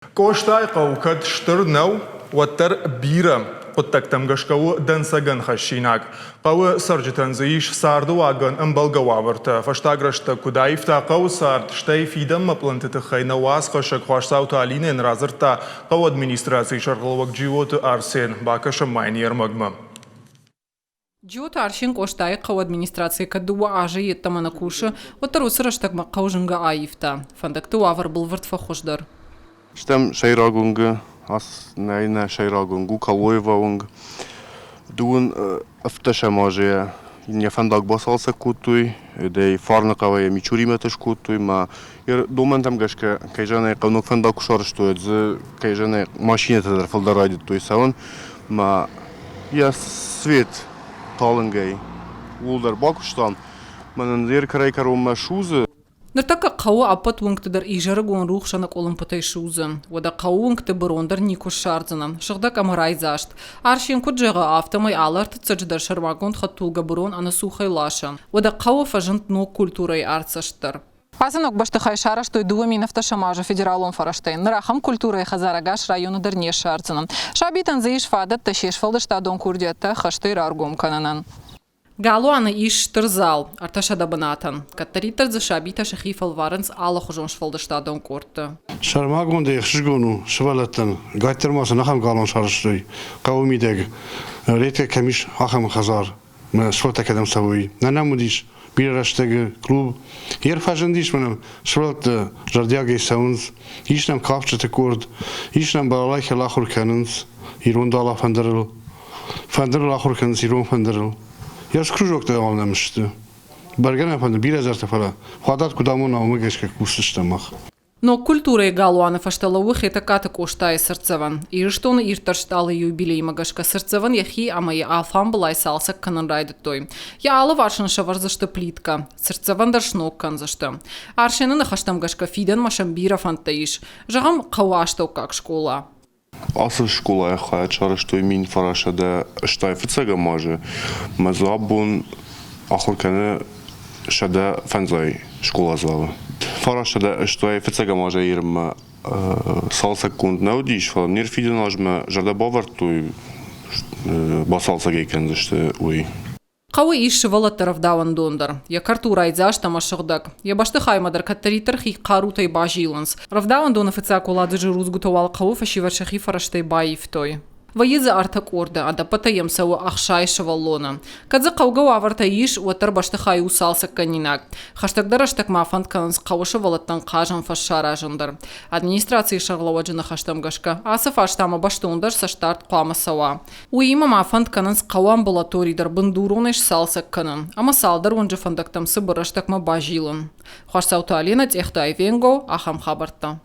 Къостайыхъӕу кӕд стыр нӕу, уӕддӕр бирӕ хъуыддӕгтӕм гӕсгӕ у дӕнцӕгӕн хӕссинаг. Хъӕуы цӕрджытӕн дзы ис цардыуагӕн ӕмбӕлгӕ уавӕртӕ. Фӕстаг рӕстӕг куыд аивта хъӕуы цард, стӕй фидӕнмӕ пъланты тыххӕй нӕ уацхӕссӕг Хуасдзауты Алинӕйӕн радзырдта хъӕуы администрацийы сӕргълӕууӕг Джиоты Арсен. Бакӕсӕм ма йын йе рмӕгмӕ. Джиоты Арсен Къостайы хъӕуы администрацийы кӕд 2 азы йеддӕмӕ нӕ кусы, уӕддӕр уыцы рӕстӕгмӕ хъӕу зынгӕ аивта. Фӕндӕгты уавӕр бӕлвырд фӕхуыздӕр. Стӕм сӕйраг уынгы, нӕ нӕ сӕйраг уынг у Калоева уынг. Дыууын ӕвддӕсӕм азы йӕ фӕндаг бацалцӕг кодтой, дӕй Фарныхъӕуӕй Мичуримӕ скодтой ма йӕ домӕнтӕм гӕсгӕ, кӕй зӕгъын ӕй хъӕуы, ног фӕндаг куы сарӕзтой, дзы, кӕй зӕгъын ӕй, машинӕтӕ дӕр фылдӕр райдыдтой цӕуын. Ма йӕ свет талынгӕй ууыл дӕр бакуыстам. Мӕнӕн йе ркӕрӕй-кӕронмӕ судзы. Ныртӕккӕ хъӕуы ӕппӕт уынгты дӕр изӕрыгон рухс ӕнӕкъуылымпытӕй судзы. Уӕдӕ хъӕуы уынгты бырон дӕр никуы ссардзынӕ. Сыгъдӕг ӕмӕ райдзаст. Арсен куыд зӕгъы, афтӕмӕй алы ӕртыццӕджы дӕр сӕрмагонд хӕдтулгӕ бырон ӕнӕцухӕй ласы. Уӕдӕ хъӕуы фӕзынд ног культурӕйы артдзӕст дӕр. Ацы ног бӕстыхай сарӕзтой 2017 азы федералон фӕрӕзтӕй. Ныр ахӕм культурӕйы хӕдзар ӕгас районы дӕр не ссардзынӕ. Сабитӕн дзы ис фадӕттӕ се сфӕлдыстадон курдиӕттӕ хӕстӕй раргом кӕнынӕн. Галуаны ис стыр зал 300 бынатӕн. Кӕддӕриддӕр дзы сабитӕ сӕхи фӕлварынц алыхуызон сфӕлдыстадон къордты. Сӕрмагондӕй ӕхсызгон у сывӕллӕттӕн. Гайддӕр ма сын ахӕм галуан сарӕзтой хъӕуы мидӕг. Редкӕ кӕм ис, ахӕм хӕдзар. Сывӕллӕттӕ кӕдӕм цӕуой. Нӕ нӕм уыдис бирӕ рӕстӕгы клуб. Йе рфӕзындис мӕнӕ сывӕллӕттӕ зӕрдиагӕй цӕуынц. Ис нӕм кафджыты къорд, ис нӕм балалайкӕйыл ахуыр кӕнынц ирон дала фӕндырыл. Фӕндырыл ахуыр кӕнынц ирон фӕндырыл. Йӕ кружоктӕ уал нӕм сты. Бӕргӕ нӕ фӕнды бирӕ зӕртӕ, фӕлӕ фадат куыд амона, уымӕ гӕсгӕ кусдзыстӕм мах. Ног культурӕйы галуаны фӕстӕ лӕууы Хетӕгкаты Къостайы цыртдзӕвӕн. Ирыстоны ирддӕр стъалыйы юбилеймӕ гӕсгӕ цыртдзӕвӕн йӕхи ӕмӕ йӕ алфамбылай цалцӕг кӕнын райдыдтой. Йӕ алыварс ын сӕвӕрдзысты плиткӕ. Цыртдзӕвӕн дӕр сног кӕндзысты. Арсены ныхӕстӕм гӕсгӕ фидӕнмӕ сӕм бирӕ фӕндтӕ ис. Зӕгъӕм, хъӕуы астӕуккаг скъола. Ацы скъолайы хайад сарӕзтой 1985 азы ӕмӕ дзы абон ахуыр кӕны 105 скъоладзауы. 985 азӕй ирмӕ цалцӕггонд нӕ уыдис, фӕлӕ не рфидӕн азмӕ зӕрдӕ бавӕрдтой, бацалцӕг ӕй кӕндзысты, уый. Хъӕуы ис сывӕллӕтты рӕвдауӕндон дӕр. Йӕ кӕрт у райдзаст ӕмӕ сыгъдӕг. Йӕ бӕстыхаймӕ дӕр кӕддӕриддӕр хи хъарутӕй базилынц. Рӕвдауӕндоны фыццаг уӕладзыджы рудзгуытӕ уал хъӕуы фӕсивӕд сӕхи фӕрӕзтӕй баивтой. Вӕййы дзы ӕртӕ къорды, ӕдӕппӕтӕй йӕм цӕуы 60 сывӕллоны. Кӕд дзы хъӕугӕ уавӕртӕ ис, уӕддӕр бӕстыхай у цалцӕггӕнинаг. Хӕстӕгдӕр рӕстӕг ма фӕнд кӕнынц хъӕуы сывӕллӕттӕн хъазӕн фӕз саразын дӕр. Администрацийы сӕргълӕууӕджы ныхӕстӕм гӕсгӕ, ацы фарстамӕ бӕстондӕр цӕстдард хъуамӕ цӕуа. Уыимӕ ма фӕнд кӕнынц хъӕуы амбулатори дӕр бындуронӕй сцалцӕг кӕнын ӕмӕ цалдӕр уынджы фӕндӕгтӕм цыбыр рӕстӕгмӕ базилын. Хуасдзауты Аленӕ, Тъехты Айвенго, ахӕм хабӕрттӕ.